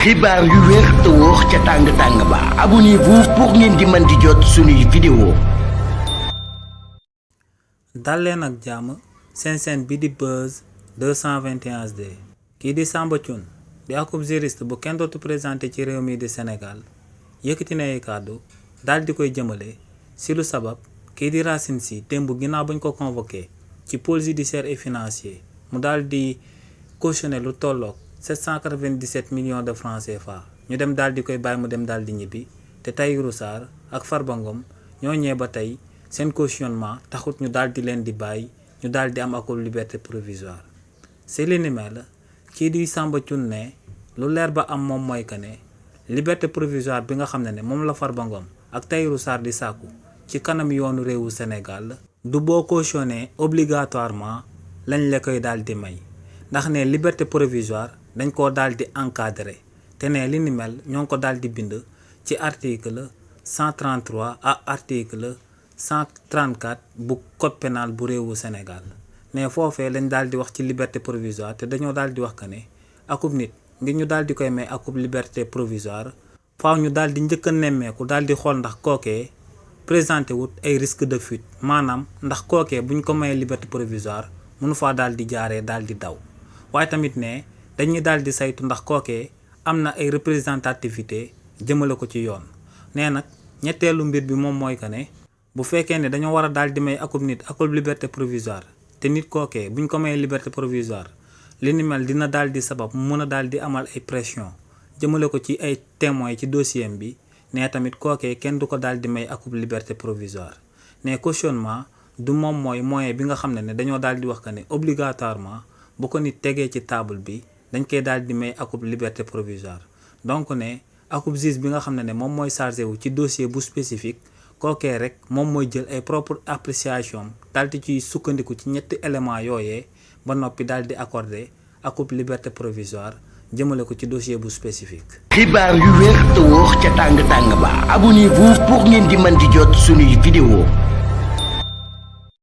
xibaar yu wér te wóor ca tàng-tàng ba abonnez-vous pour ngeen di mën di jot suñuy vidéo. dal leen ak jàmm seen chaîne bi di Buzz 221 HD kii di Samba Thioune di akub juriste bu kenn dootu présenté ci réew mi di Sénégal yëkkati na ay kàddu daal di koy jëmale si lu sabab kii di Racine Sy démb ginnaaw bañ ko convoqué ci pôle judiciaire et financier mu daal di cautionné lu tolloog 797 millions de francs CFA ñu dem daal di koy bàyyi mu dem daal di ñibbi te Tahirou Sarr ak Farba Ngom ñoo ñee ba tey seen cautionnement taxut ñu daal di leen di bàyyi ñu daal di am akul liberté provisoire c'est li ni mel kii di Samba Thioune ne lu leer ba am moom mooy que ne liberté provisoire bi nga xam ne moom la Farba Ngom ak Tahirou Sarr di sàkku ci kanam yoonu réewu Sénégal du boo cautionné obligatoirement lañ la koy daal di may ndax ne liberté provisoire dañ koo daal di encadré te ne li ni mel ñoo ngi ko daal di bind ci article 133 ak article 134 bu code pénal bu réewu Sénégal ne foofee lañ daal di wax ci liberté provisoire te dañoo daal di wax que ne akub nit ngir ñu daal di koy may akub liberté provisoire faaw ñu daal di njëkk a nemmeeku daal di xool ndax kookee présenté wut ay risque de fuite maanaam ndax kookee buñ ko mayee liberté provisoire mënu faa daal di jaaree daal di daw waaye tamit ne dañuy daal di saytu ndax kookee am na ay représentativité jëmale ko ci yoon nee nag ñetteelu mbir bi moom mooy que ne bu fekkee ne dañoo war a daal di may akub nit akub liberté provisoire te nit kookee buñ ko mayee liberté provisoire li ni mel dina daal di sabab mu mën a daal di amal ay pression jëmale ko ci ay témoins ci dossier bi ne tamit kookee kenn du ko daal di may akub liberté provisoire ne cautionnement du moom mooy moyen bi nga xam ne dañoo daal di wax que ne obligatoirement bu ko nit tegee ci table bi dañ koy daal di may akub liberté provisoire donc ne akub juge bi nga xam ne moom mooy chargé wu ci dossier bu spécifique kookee rek moom mooy jël ay propre appréciation daal di ciy sukkandiku ci ñetti éléments yooyee ba noppi daal di accordé akub liberté provisoire jëmale ko ci dossier bu spécifique. xibaar yu wér te wóor ca tàng-tàng ba abonnez-vous pour ngeen di mën di jot suñuy vidéo.